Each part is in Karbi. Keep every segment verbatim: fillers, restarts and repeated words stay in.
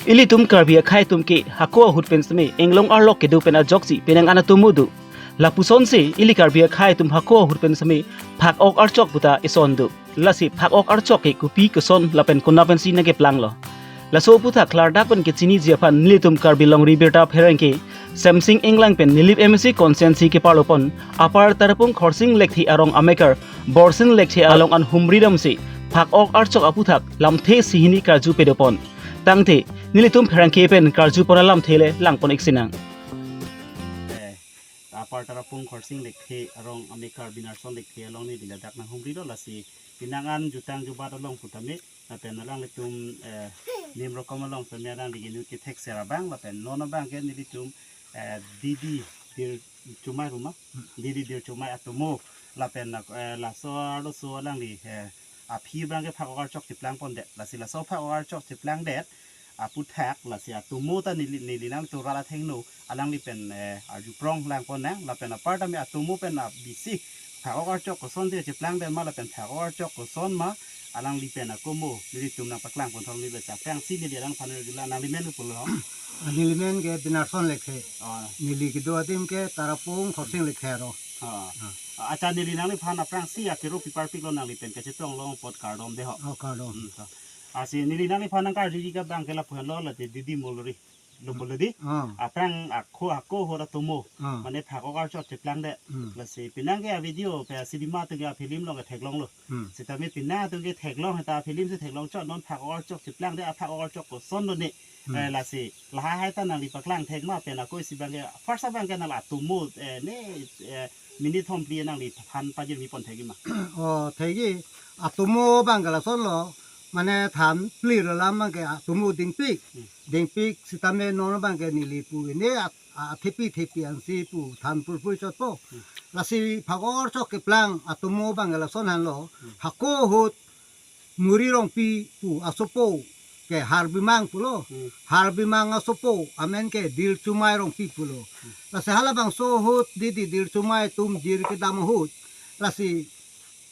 Ilitum Karbi akhei atum ke hako ahut pen seme inglong arlok kedo pen ajoksi penang an atomo do. Lapusonsi ili Karbi akhei atum hako ahut pen seme phak-ok archok puta ison do. Lasi phak-ok archok ke kopi koson lapen konat pensi nangkeplanglo, laso aputhak klardak pen kechiniji aphan nelitum Karbi Longri Birta Pherangke Semsing Inglang pen Nilip M A C constituency keparlopon Upper Tarapung Khorsing Lekthe arong amekar Borsin Lekthe along an humri damsi phak-ok archok aputhak lamthe si hini karju pedopon. Tangte nelitum pherangke pen karjupon alamthe le langpon-ik sinang. Eh, Upper Tarapung Khorsing Lekthe arong amekar Binarson Lekthe along neli ladak nanghumri do, lasi penang an jutang jubat along putame lapen alanglitum, eh, nim rokom along tame alangli inut kethekser abang lapen non abang ke nelitum, eh, Didi Dir Chomai pu ma, Didi Dir Chomai atomo lapen, eh, laso arloso alangli, eh, aphi abang ke phak-ok archok cheplangpondet, lasi laso phak-ok archok cheplangdet aputhak lasi atomo ta neli, neli nangtum rat athengno alangli pen, eh, arjuprong langpon nang lapen apar tame atomo pen abisi phak-ok archok kosonsi cheplangdet ma lapen phak-ok archok koson ma alangli pen akomo nelitum nangpaklangpon thor neli bacha. Aphrangsi neli alangphan arjula, nangli men pulo? Neli men ke Binarson Lekthe. Oh. Neli kedo adim ke Tarapung Khorsing Lekthe arong. Oh. Ah. Acha, neli nangliphan aphrangsi akero pi parpiklo, nangli pen kachetong long apot kardom de ho. Oh, kardom. Hmm, to. Lasi neli nangliphan nangkarjuji ke abang ke lapu henlo, late Didi Molori. Lo bolo di. Ah. Aphrang ako, ako ahut atomo. Ah. Mane phak-ok archok cheplangdet. Hmm. Lasi penang ke avideo pe asinema atum ke afilm along ke theklonglo. Hmm. Sitame penang atum ke theklong, heta film si theklong chot, non phak-ok archok cheplangdet, aphak-ok archok koson lo ne. Hmm. Eh, lasi lahai ta nangli paklang thek ma pen ako isi abang ke, first abang ke nangli atomo, eh, ne, eh, minute thom phli nangliphan pajirmi pon thekji ma? Oh, thekji. Atomo abang ke lasonlo, mane than phli lo, alam abang ke atomo dingpik. Hmm. Dingpik sitame non abang ke neli pu ne at-, a-, athepi thepi ansi pu than purpur chotpo. Hmm. Lasi phak-ok archok keplang atomo abang ke lason henlo. Hmm. Hako ahut Muri Rongpi pu asopo ke Harbimang pulo. Hmm. Harbimang asopo amen ke Dir Chomai Rongpi pulo. Hmm. Lasi halabangso ahut Didi Dir Chomai atum jir kedam ahut, lasi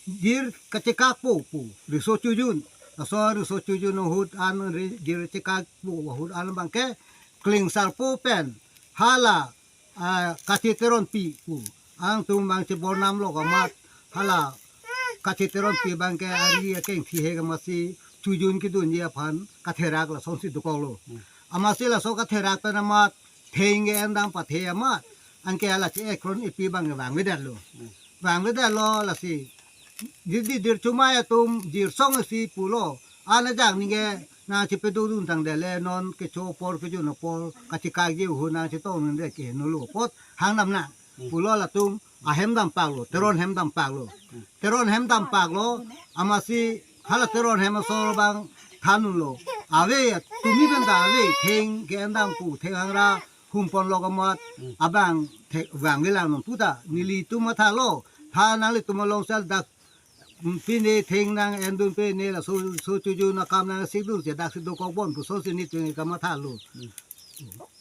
jir kachekakpo pu riso chojun. Laso riso chojun ahut an ri-, jir chekakpo ahut an abang ke Klengsarpo pen hala, ah, Kache Teronpi pu, angtum abang chebor namlo kamat, hala Kache Teronpi abang ke ari akeng thihe kamatsi chojun kedunji aphan katherak lasonsi dokoklo. Hmm. Amatsi laso katherak pen amat theng ke endam pathe amat, anke hala che-ek kron epi abang ke vangvedetlo. Hmm. Vangvedetlo, lasi Didi Dir Chomai atum jirsong si pulo, an ajak ningke nangchepedodun tangdet le non kecho apor kejun apor kachekakji ahut nangchetong ningdet ke henolo apot hang dam nang. Hmm. Pulo latum ahem dampaklo, Teron hem dampaklo. Hmm. Teron hem dampaklo, amatsi hala Teron hem asor abang thandunlo. Ave, tumi pen ta ave, theng ke endam pu, theng hangra humponlo kamat, hmm, abang the-, vangvelang non puta, nelitum mathalo, tha nanglitum along sel dak, mm, pine theng nang-endun pe ne laso, so chojun akam nangsikdun si daksi dokok bon pu sonsi nelitum kamathalo. Hmm.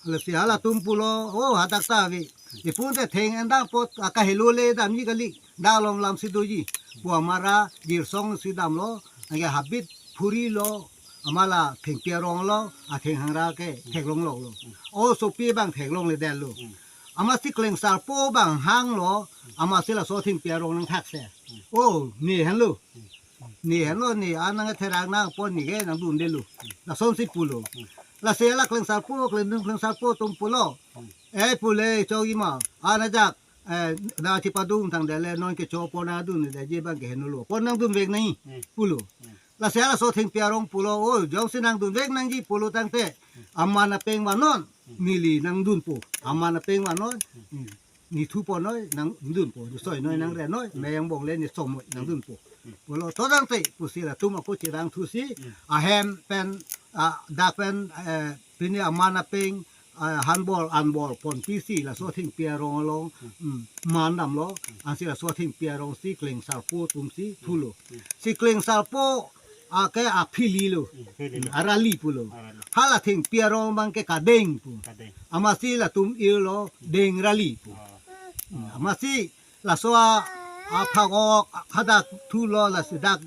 Lasi halatum pulo, oh, hadak ta ave. Ipun te theng endam apot akahelo le damji kali, dak along lamsi doji pu amat ra jirsong si damlo, anke habit phurilo, amat la thengpi arong lo, atheng hangra ke theklongloklo. O sopi abang theklongledetlo. Hmm. Amatsi Klengsarpo abang hanglo, amatsi laso thengpi arong nangthakse. Hmm. Oh, ne henlo. Hmm. Ne henlo, ne an nangtherak nangpon, ne ke nangdundetlo. Hmm. Lasonsi pulo. Hmm. Lasi hala Klengsarpo, Klengdun Klengsarpo atum pulo. Hmm. Eh, pule, chokji ma, an ajak, eh, nangchepadun tangdet le, non kecho apor nangdundetji abang ke henolo. Apot nangdunvek nangji, hmm, pulo. Hmm. Lasi halaso thengpi arong pulo, oh, jongsi nangdunvek nangji pulo tangte, aman apeng vanon, hmm, neli nangdunpo. Aman apeng vanon, hmm, ne thuponnoi, nangdunpo. Ne soinoi, hmm, nangrenoi, hmm, mei angbong le ne somoi, hmm, nangdunpo. Hmm. Pulo to tangte, pusi latum ako chedang thusi, hmm, ahem pen, ah, dak pen, eh, pine aman apeng, ah, hanbor anbor ponpisi laso thengpi arong along, hmm, mm, man damlo, hmm, ansi laso thengpi arong si Klengsarpo atumsi thulo. Hmm. Si Klengsarpo ake aphili lo. Hmm, phili lo. Hmm, arali pulo. Arali. Hala thengpi arong abang ke Kadeng pu. Kadeng. Amatsi latum irlo, hmm, Deng Rali pu. Oh. Hmm, amatsi laso a, aphak-ok hadak thulo, lasi dak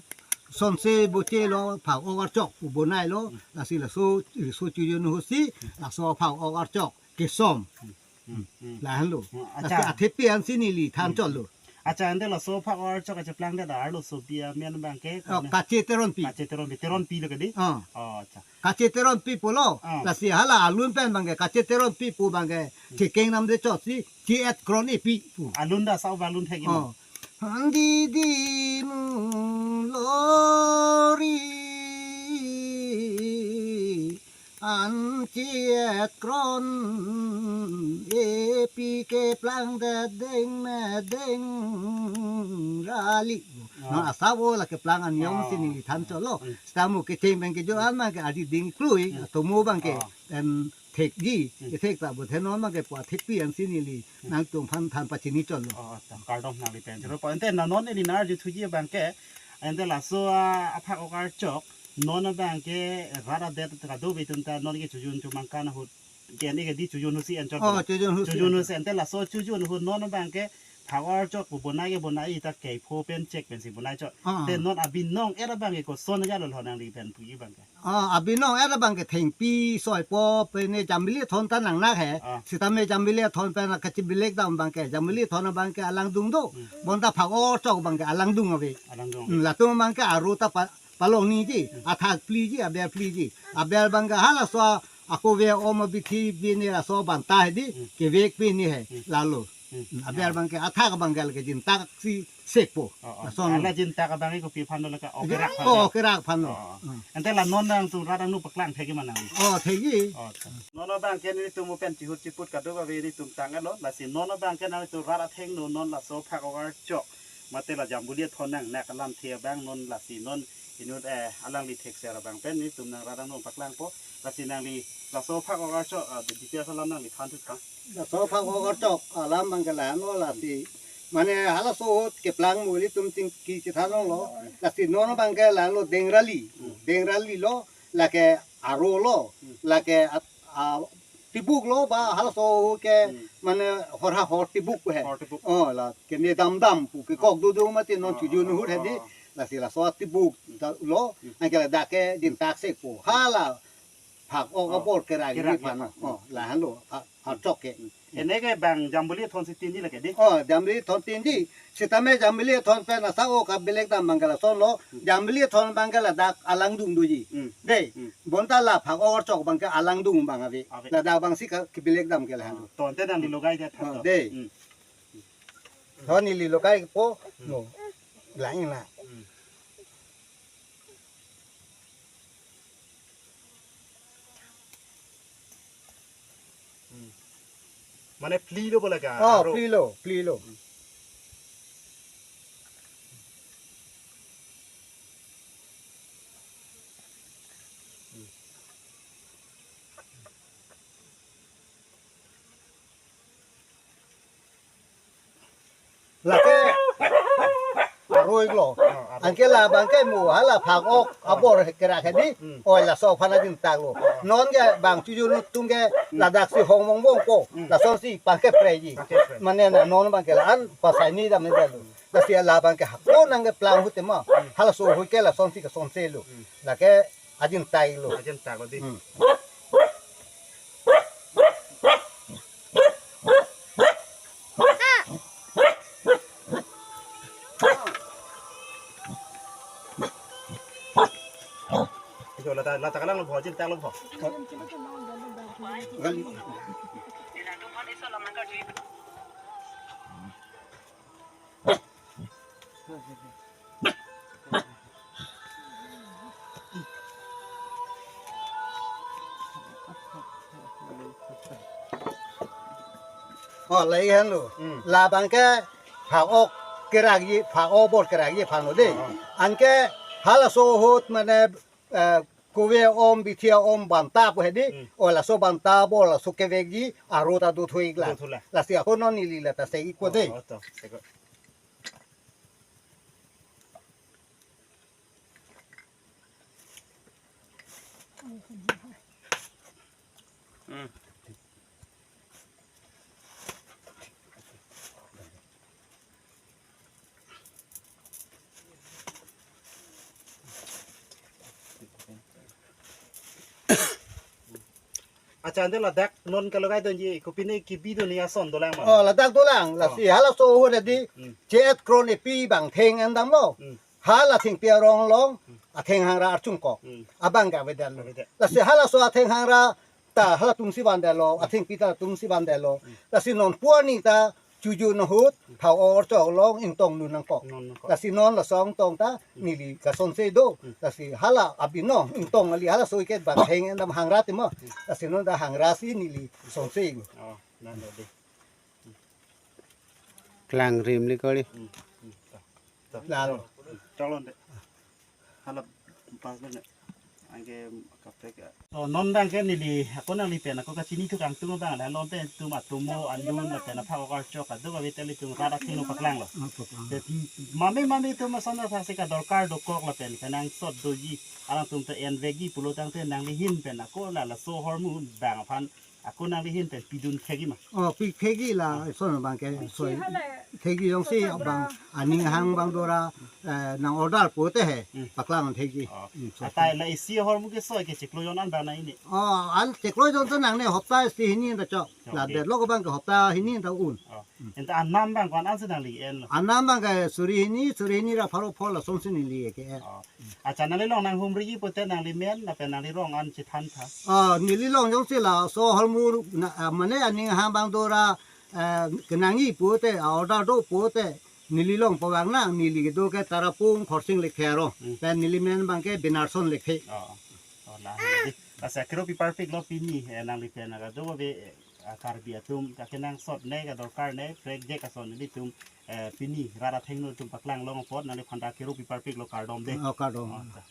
Sonse boche lo phak-ok archok pu bonai lo, lasi laso riso chojun ahut si laso phak-ok archok kesom. Hmm, hmm. Lahenlo. Hmm, lasi acha. Athepi ansi neli than chotlo. Acha, ante laso phak-ok archok kacheplang det arloso pi amen abangke? Oh, kone? Kache Teronpi. Kache Teronpi. Teronpi lo kedi? Oh. Oh, acha. Kache Teronpi pulo. Oh. Lasi hala alun pen abangke Kache Teronpi pu abangke. Hmm. Chekeng namde chotsi. Che-et kron epi pu. Alun da sao ba alun thek ima. Oh. Handi di mu lori an che-et kron epi keplang det deng me deng rali. Ah. Non asap-o la keplang an yong, ah, si neli than chotlo. Hmm. Seta mo kecheng abangke jo an abangke adi ding klui, hmm, atomo abangke, ah, em, thekji, hmm, kethek ta bo the non abangke pu athepi ansi neli, hmm, nangtumphan than pachini chotlo. Oh, ta kardom nangli pen. Choro po ante na non neli nang-arjuthuji abangke, ante laso a, aphak-ok archok, non abangke rat adet kadokave atum ta non ke chojun chomangkan ahut, ke ani ke di chojun ahut si en chot. Oh, bo. Chojun ahut si. Chojun ahut si, ante laso chojun ahut non abangke phak-ok archok pu bonai ke bonai ta kepho pen chek pensi bonai chot. Ah. Te non abinong-et abangke koson ajat lo nangli pen puji abangke? Ah, abinong-et abangke thengpi soipo pen ne Jambili Athon ta nangnak he. Ah. Sitame Jambili Athon pen kachebilek dam abangke, Jambili Athon abangke alangdung do. Hmm. Bonta phak-ok archok abangke alangdung ave. Alangdung ave. Hmm, latum abangke aro ta pa-, palong niji, hmm, athak pliji, aber pliji. Aber abangke halaso akove om abithi bini laso banta hedi, hmm, kevek pini he, hmm, lalo. Hmm. Hmm, aber abangke athak abangke lake jintak si sekpo. Oh, oh. Lason. Hala jintak abangke kopi aphan lo lake okerak aphan lo. Oh, okerak aphan lo. Oh, oh. Hmm. Ante la non nangtum rat angno paklang thekji ma nang? Oh, thekji. Oh, acha. Non abangke nelitum pen chihut chiput kadokave nelitum tang-etlo, lasi non abangke nangtum rat athengno non laso phak-ok archok mate la Jambili Athon nangnak alamthe abang non lasi non inut, eh, alangli thekser abang pen nelitum nang rat angno paklangpo, lasi nangli laso phak-ok archok, ah, details alam nangli than thut ka. Laso phak-ok archok alam abangke lahenlo lasi. Mane halaso ahut keplang mo ilitum chingki chethan longlo. Lasi non abangke lahenlo dengrali. Hmm. Dengrali lo, lake aro lo, hmm, lake at-, a, tibuk lo ba halaso ahut ke, hmm, mane horha hor tibuk he. Hor tibuk. Oh, la kene dam dam pu kekok, oh, do do mati non, oh, chojun ahut hedi. Oh. Lasi laso tibuk ta lo, hmm, anke ladak ke jintak sekpo. Hala phak-ok, oh, abor keragi, keragi aphan. Aphan. Oh, lahenlo, phak, phak-ok ke. Hmm. Ene ke bang Jambili Athon si tinji lake di? Oh, Jambili Athon tinji. Sitame Jambili Athon pen asap-o kabilek dam abangke lason lo. Hmm. Jambili Athon abangke ladak alangdung doji. Hmm. Dei. Hmm. Bonta la phak-ok archok abangke alangdung abang ave. Ave. Ladak abangsi ka, kebilek dam ke lahenlo. Oh, to ante nangli logai det tha, oh, to. Dei. Hmm. To neli logaipo. Hmm. No. Lang na. Hmm. Hmm. Mane phli lo bola ka? Oh, aro. Phli lo, phli lo. Hmm. Lake aro-ik lo. Oh, aro. Anke labangke mo hala phak-ok abor kerak hedi. Hmm. Oi, laso aphan ajintak lo. Oh. Non ke bang chojun atum ke, hmm, ladak si hong mong bong po. Hmm. Lasonsi pangkepreji. Pangkepre. Mane na non abangke la-an pasai ni dam ni dalo. Lasi labangke hako nangkeplang ahut tema. Hmm. Halaso ahut ke lasonsi kesonse lo. Hmm. Lake ajintak lo. Ajintak lo di. Hmm. Ijo lata, lata kalang lo bo, ajintak lo bo. Oh, lahenlo. Hmm. Labangke phak-ok kerakji, phak-ok bor kerakji aphan lo dei. Oh. Anke halaso ahut mane, eh, kove om, bithi om banta pu hedi. Hmm. Oh, laso banta bor laso kevekji aro ta dothu-ik la. Dothu la. Lasi ako non neli lata se-ikpo dei. Oh, to. Seko. Hmm. Chandel ladak non kalogai donji, kopine kebidunji ason dolang ma? Oh, ladak dolang. Lasi halaso ahut adi, Hmm. J H Kron epi abang theng endamlo. Hmm. Hala thengpi arong along, atheng hangra archungkok. Hmm. Abang ke avedet lo. Avedet. Lasi halaso atheng hangra ta halatumsi vandetlo, athengpi ta latumsi vandetlo. Hmm. Lasi non pu arni ta chojun ahut, thao orchok along ingtong dun nangkok. Non nangkok. Lasi non laso ingtong ta neli kasonse do. Hmm. Lasi hala abino ingtong kali, halaso iket abang theng endam hangra timo. Hmm. Lasi non ta hangrasi neli sonse. Oh, nang lo dei. Klangrim li kali. Hmm, hmm, ta, ta. Lalo. Chalo de. Hala pas de ne. Anke kaprek ya. To non abang ke neli, ako nangli pen, ako kachini thukang atum abang, la non pen itum atomo, andun, lapen aphak archok, kadokave tel itum rat athengno paklanglo. Ah, paklang. Te mame mame itum ason athak si kadorkar dokok lapen kenangsot doji, alangtum ta envekji pulo tangte nangli ahin pen, ako la laso ahormu abang aphan, ako nangli ahin pen pidun thekji ma? Oh, pi thekji la, son abang ke, soi. Thekji jongsi abang, aning hang abang dora, eh, nang order pute he, Hmm. Paklang thekji. Oh. Hmm, so. Atai la isi ahormu ke soi ke chiklo jon an abang nang ini. Oh, an chiklo jon to nangne hopta isi hini ta chok. Chok, La okay. Detlok abang ke hopta hini ta un. Oh. Hmm. Enta anam abang ko-an ansi nangli enlo? Anam abang ke suri hini, suri hini ra pharo pho lasonsi neli ke en. Oh. Accha nangli along nanghumriji pute nangli men, lapen nangli rong an chethan tha. Ah, neli along jongsi laso ahormu na, ah, mane aning hang abang dora, eh, kenangji pute, ah, order do pute, neli along pavang nang, neli kedo ke Tarapung Khorsing Lekthe arong. Hmm. Pen neli men abang ke Binarson Lekthe. Oh. Oh, la, la, di. Lasi kero pi parpiklo pini, eh, nangli pen kadokave, eh, Karbi atum, kakenangsot ne, kadorkar ne, prek jek ason nelitum, eh, pini, rat athengno itum paklang long apot, nangliphan ta kero pi parpiklo, kardom de. Oh, kardom. Oh, ta.